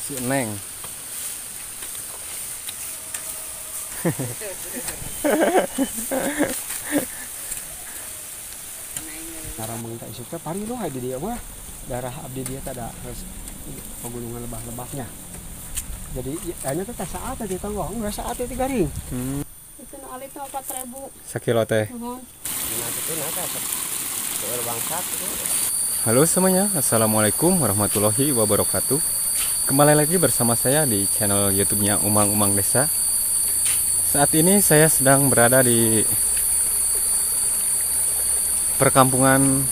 Si Neng. Ngarang tak isuk teh pari loh di dia mah. Darah abdi dia tak ada pegunungan lebah-lebahnya. Jadi hanya teh saat teh tanggoh, enggak saat teh garing. Itu nu alit 4.000. Sakilo teh. Halo semuanya, assalamualaikum warahmatullahi wabarakatuh. Kembali lagi bersama saya di channel YouTube-nya Umang-Umang Desa. Saat ini saya sedang berada di perkampungan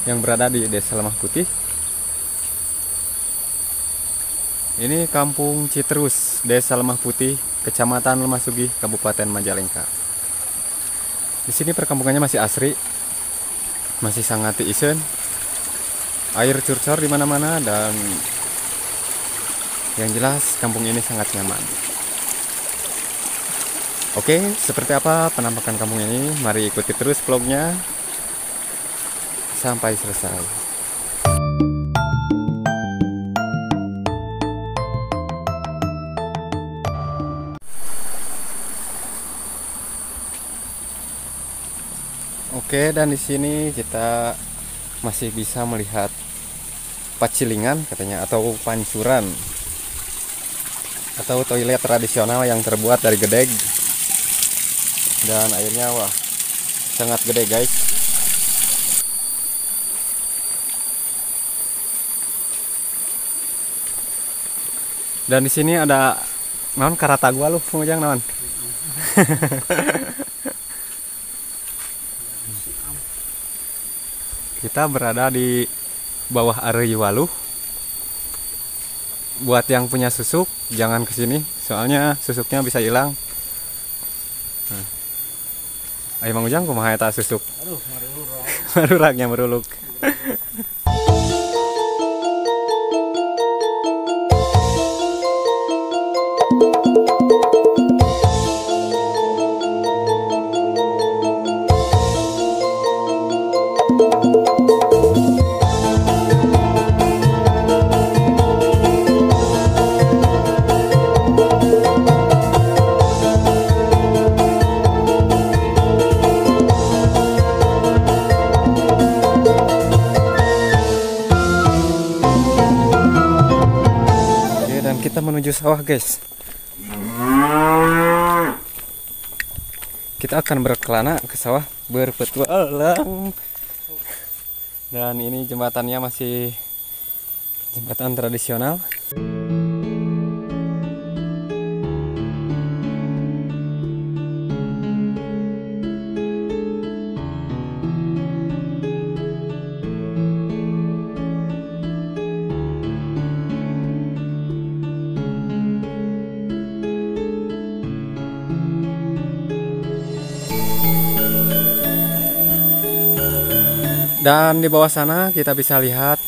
yang berada di Desa Lemah Putih. Ini Kampung Citerus, Desa Lemah Putih, Kecamatan Lemah Sugih, Kabupaten Majalengka. Di sini perkampungannya masih asri, masih sangat isen, air curcor di mana-mana, dan yang jelas kampung ini sangat nyaman. Oke, seperti apa penampakan kampung ini? Mari ikuti terus vlognya sampai selesai. Oke, dan di sini kita masih bisa melihat pacilingan katanya, atau pancuran, atau toilet tradisional yang terbuat dari gedeg. Dan airnya wah sangat gede guys. Dan di sini ada naon karata gua lu pengujang naon. Kita berada di bawah Areuy Waluh. Buat yang punya susuk jangan kesini, soalnya susuknya bisa hilang. Nah. Ayo Mang Ujang kumaha eta susuk? Aduh, maruluk. Marulaknya meruluk. Kita menuju sawah guys. Kita akan berkelana ke sawah, berpetualang. Dan ini jembatannya masih jembatan tradisional. Dan di bawah sana kita bisa lihat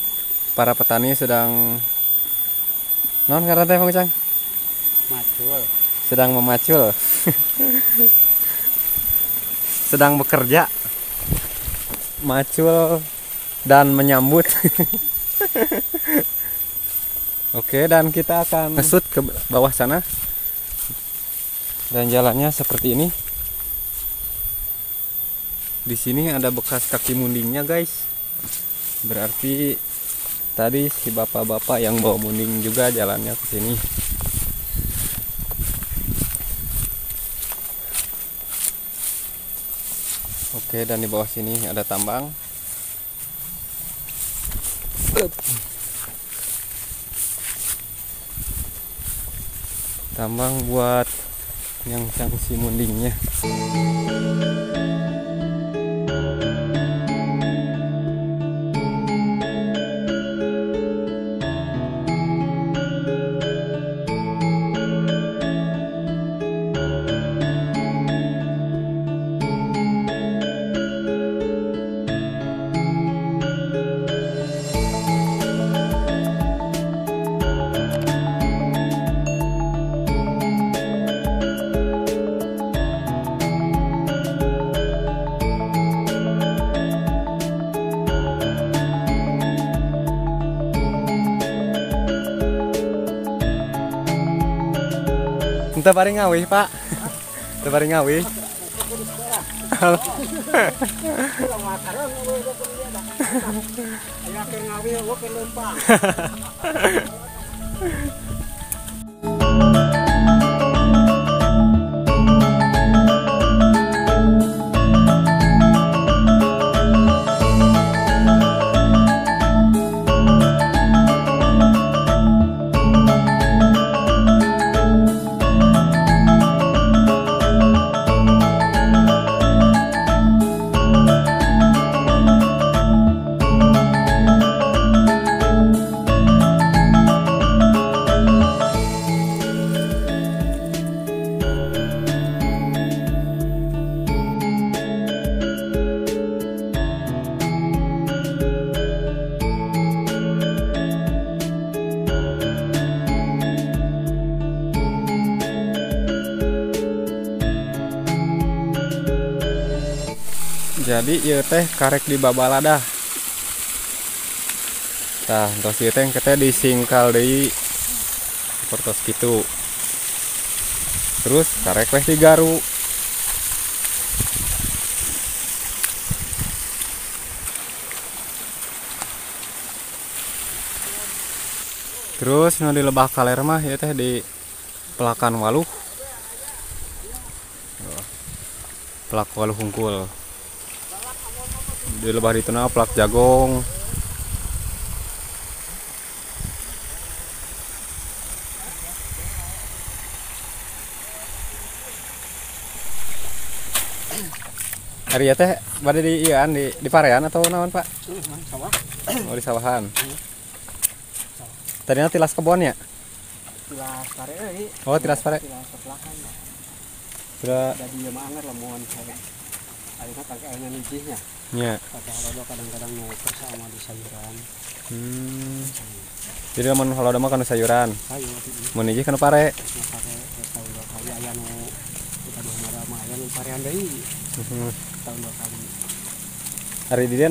para petani sedang non karena teh Bang Cang? Macul. Sedang memacul. Sedang bekerja. Macul dan menyambut. Oke, dan kita akan ngesut ke bawah sana. Dan jalannya seperti ini. Di sini ada bekas kaki mundingnya guys. Berarti tadi si bapak-bapak yang bawa munding juga jalannya ke sini. Oke, dan di bawah sini ada tambang. Tambang buat yang si mundingnya. Entah bari ngawih, Pak. Entah bari ngawih. Jadi ieu teh karek di babaladah. Tah, entos ieu teh engke teh disingkal deui sapertos kitu. Terus karek weh digaru. Terus nu di Lebah Kaler mah ieu teh di pelakan waluh. Pelak waluh hungkul. Di lebah itu nah plak jagong. Ari teh bade di ieuan di parean atau naon, Pak? Sawah. Oh, di sawahan. Tadinya tilas kebon ya? Tilas pare euy. Oh, tilas pare. Tilas pelakan. Sudah. Jadi ieu mah anger lamun ayeuna tangke ayeuna nijihnya. Nya. Kadang kadang-kadang nu sama di sayuran. Jadi lamun halodo mah kana sayuran. Sayur. Mun nijih kana pare. Pare tahun dua kali aya nu kita dua mah aya nu parean deui. Tahun dua kali. Ari di dieu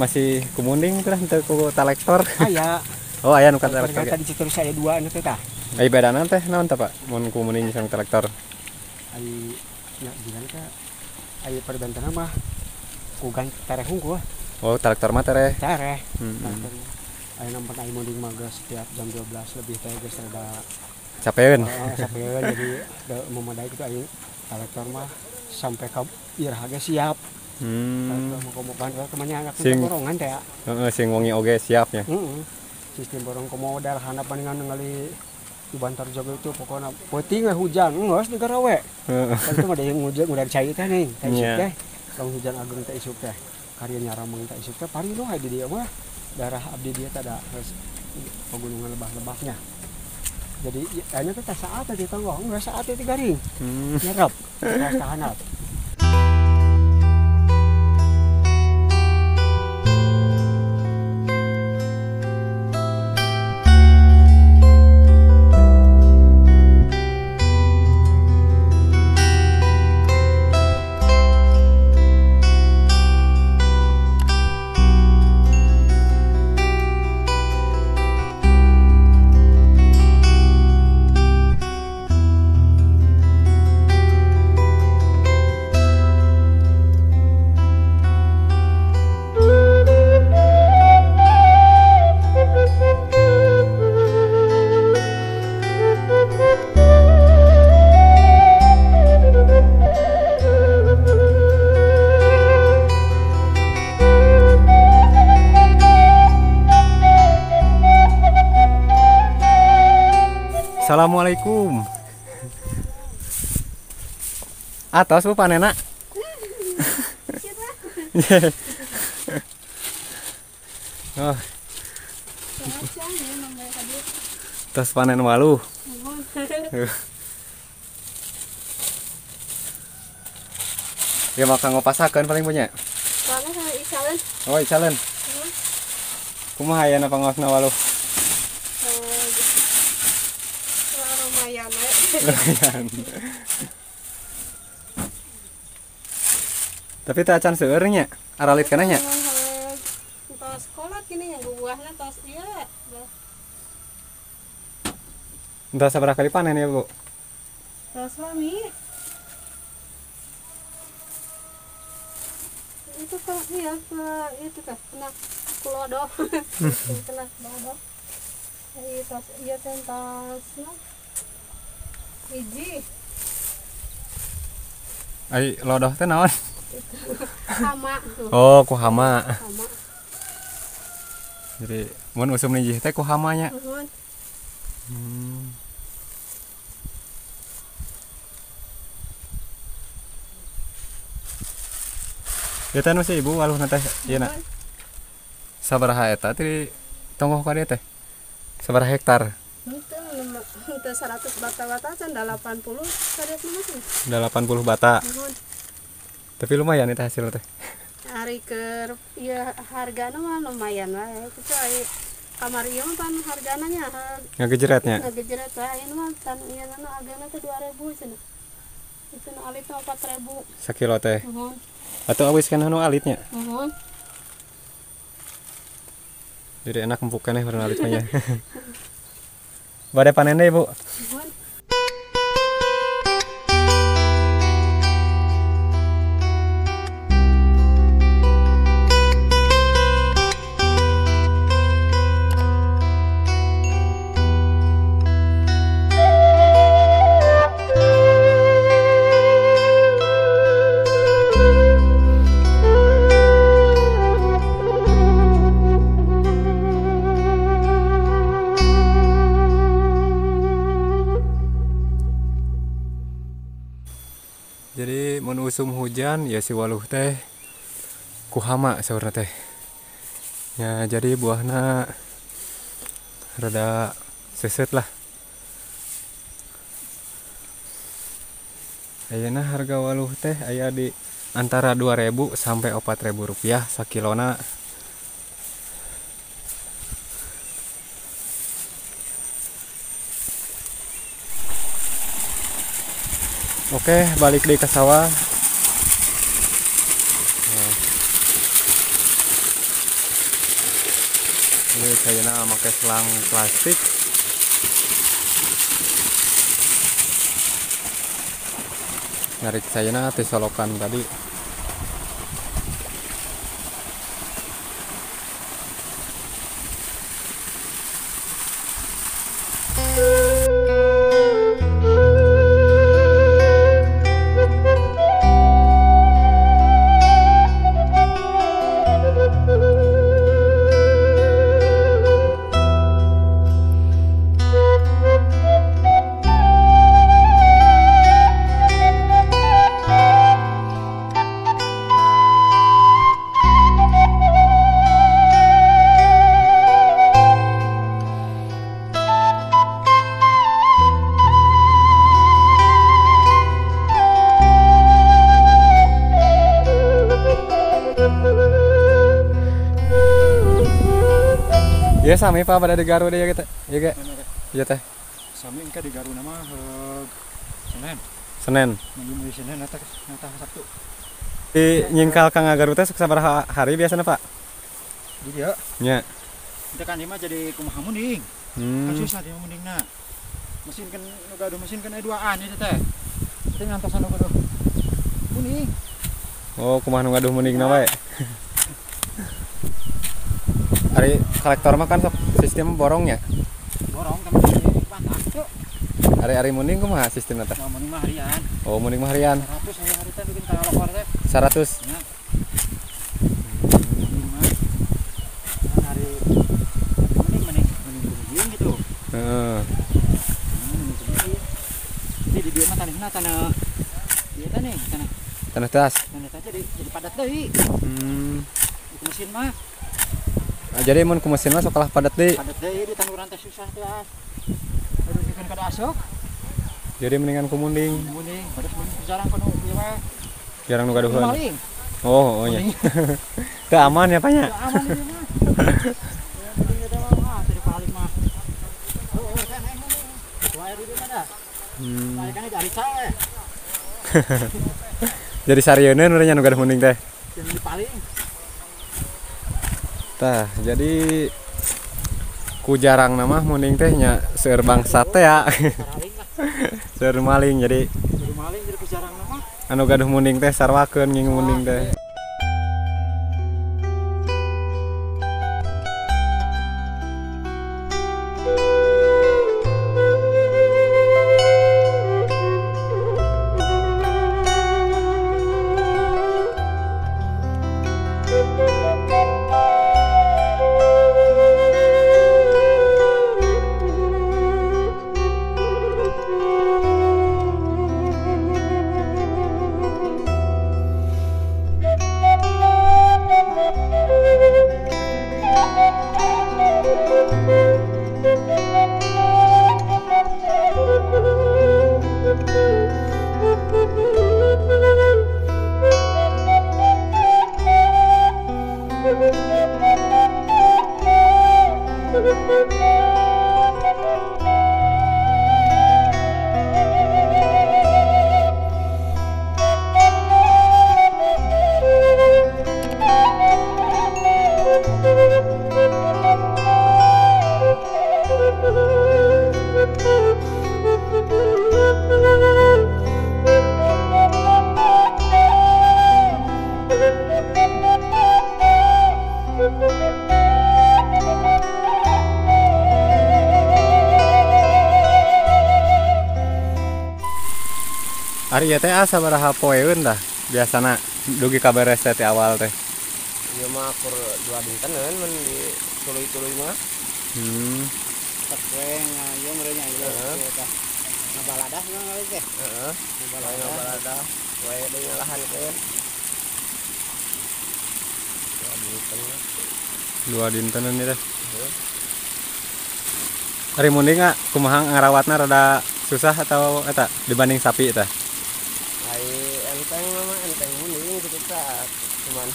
masih kumunding teh henteu ku talektor. Aya. Oh, aya nu ka talektor. Tadi terus aya dua anu teh tah. Ai bedana teh naon teh, Pak? Mun kumunding sareng talektor. Ai nya jigan teh ai perbentana mah kugan tereh hungkul. Oh, traktor mah tereh. Tereh. Ayo nampak ayo munding mah geus setiap jam 12 lebih teh geus rada capeun. Capeun jadi memadai gitu ayo traktor mah sampai ka iraha ge siap. Traktor mah komo-komo kemana anak borongan teh ya. Heeh, sing wengi oge siap nya. Heeh. Sistem borong komo modal handap paningan ningali di Bantar Jago itu pokoknya peuting we hujan geus negara we. Heeh. Kan itu mah da hujan udah cai teh nih, teh isuk teh. Lamun hujan ageng teh isuk teh. Karya nyarameng teh isuk teh parino hae di dieu mah. Daerah abdi dieu teh ada pegunungan lebah-lebahnya. Jadi ayeuna teh saat teh ditonggo, geus saat teh garing. Nyerep, geus tahanap. Assalamualaikum. Atos Bu panena. Oh. Tos panen waluh. Ya maka ngopasakeun paling punya. Oh, icaleun. Kumaha ayana pangaosna waluh? Lumayan. Lumayan. Tapi teh acan seueur nya, aralit kana nya. Tos kolot gini yang buahna tos ieu. Entah sabaraha kali panen ya, Bu? Tos lami. Itu kalau iya itu teh kena kulodoh. Kena kulodoh. Ieu tos ieu teh tos hiji. Ai lodoh teh naon? Hama tuh. Oh, ku hama. Hama. Jadi mun usum nijih teh ku hamanya. Nuhun. Ya teh nu si ibu waluhna teh ieu na. Sabaraha eta ti tonggoh ka dieu teh? Sabaraha hektar? Henteu, henteu 100 bata-bata can 80 kadieu mah. 80 bata. Nuhun. Tapi lumayan itu hasilnya teh. Ari keur ieu hargana mah lumayan wae. Kitu ari kamari ieu mah pan hargana nya ngagejretnya. Ngagejret wae ayeuna mah tan ieu na agana teh 2000 cenah. Itu nu alit mah 4000. Sakilo teh. Nuhun. Atau awis kan nu alitnya. Nuhun. Jadi enak empuk keneh warna alit mah nya. Bade panen deui, Bu. Nuhun. Jadi mun usum hujan ya si waluh teh ku hama saurna teh. Ya jadi buahna rada seset lah. Ayeuna harga waluh teh aya di antara 2.000 sampai 4.000 rupiah sakilona. Oke, balik deh ke sawah. Nah. Ini kayaknya pakai selang plastik. Narik sayana di solokan tadi. Ya sami Pak pada di Garut ya kita. Iya ge. Iya teh. Sami engke di Garut nama Senin. Senin. Minggu Senin atau Sabtu. Di nyingkal ka Garut teh sok sabaraha hari biasana Pak? Di dieu. Nya. Teu kan ieu mah jadi kumaha munding. Kan susah di mundingna. Mesin kan nu gaduh mesin kan aya duaan ieu teh. Teh ngantosan nu gaduh munding. Oh, kumaha nu gaduh mundingna wae. Ari kolektor mah kan sok sistem borongnya. Borong kan pantak tuh. Ari-ari munding kumaha sistemna teh? Nah, munding mah harian. Oh, munding mah harian. 100 aya hari teh bikin ka lokor teh. 100. Nya. Munding mah hari munding mending munding gitu. Heeh. Jadi di dieu mah tanahna tanah ieu teh nih, tanah. Tanah tas. Tanah tas jadi padat deui. Itu mesin mah. Nah, jadi mun ku mesin mah sok kalah padat deui. Padat deui di tanduran teh susah teh. Aduh bikin kada asok. Jadi mendingan ku munding. Munding, padat munding jarang kudu ieu wae. Jarang nu gaduhan. Oh, oh nya. Teu aman ya Pak nya? Teu aman ieu mah. Ya munding eta mah teu dipalik mah. Heueuh kan eh munding. Wae di dieu mah dah. Balikannya dari cawe. Jadi sarieun urang nya nu gaduh munding teh. Jadi paling. Tah, jadi ku jarang nama munding teh nya seueur bangsa teh ya. Seueur maling jadi. Seueur maling jadi jarang mah. Anu gaduh munding teh sarwakeun ngingu munding teh. Ari ieu teh sabaraha poeun tah biasana dugi ka beres teh awal teh. Ieu mah kur 2 dintenan mun di tuluy-tuluy mah. Tek we ieu meureun nya ieu teh. Ngabaladah mah kali teh. Heeh. Ngabaladah we deui ngalahankeun. 2 dinten. 2 dintenan ieu teh. Ari munding kumaha ngarawatna rada susah atau eta dibanding sapi teh? Ai enteng mah enteng munding kitu tah. Cuman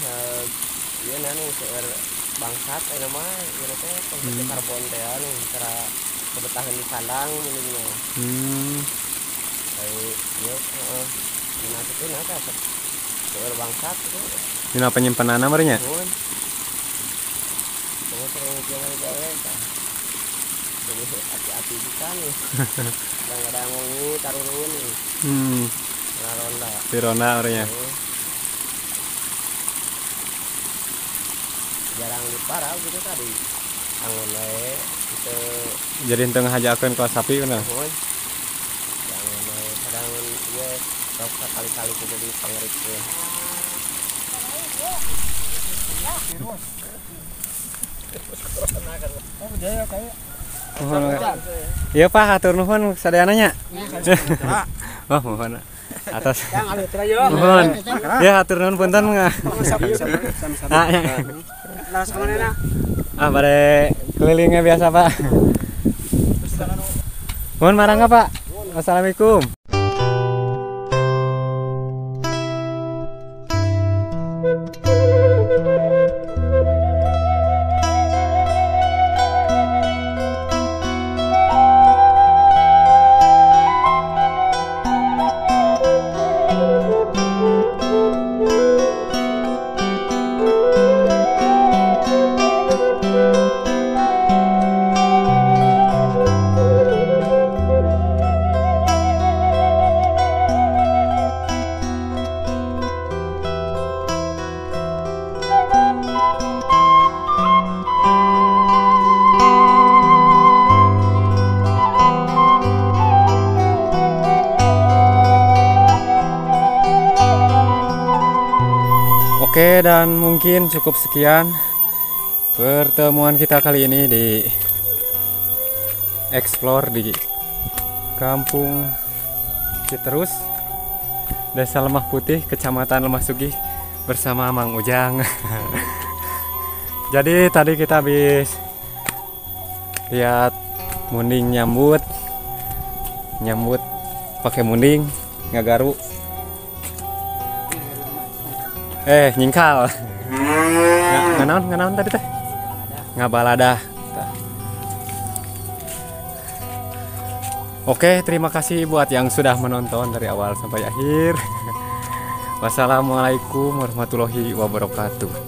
ieu na nih seueur bangsat eta mah ieu teh konsumsi karbon teh anu cara kebetahan di kandang munding mah. Ai ieu heeh dina kitu na teh seueur bangsat kitu. Dina penyimpananna meureun nya? Mun. Kumaha sering kieu gawe tah. Jadi hati-hati bisa nih. Kadang-kadang ngungi tarurun nih. Ronda. Di ronda orangnya. Jarang diparau gitu tadi. Angon wae gitu. Jadi henteu ngahajakeun ka sapi bener. Jangan wae kadang ieu sok sakali-kali kudu dipangerikeun. Oh, jaya kayak. Iya Pak, hatur nuhun sadayana nya. Wah, mohon atas. Mohon. Ya hatur nuhun punten nga. Ah, bade kelilingnya biasa, Pak. Mohon marangga, Pak. Wassalamualaikum. Oke, dan mungkin cukup sekian pertemuan kita kali ini di explore di Kampung Citerus, Desa Lemah Putih, Kecamatan Lemah Sugih bersama Mang Ujang. Jadi tadi kita habis lihat munding nyambut pakai munding ngagaru. Nyingkal. Nganaon tadi teh? Ngabaladah. Oke, terima kasih buat yang sudah menonton dari awal sampai akhir. Wassalamualaikum warahmatullahi wabarakatuh.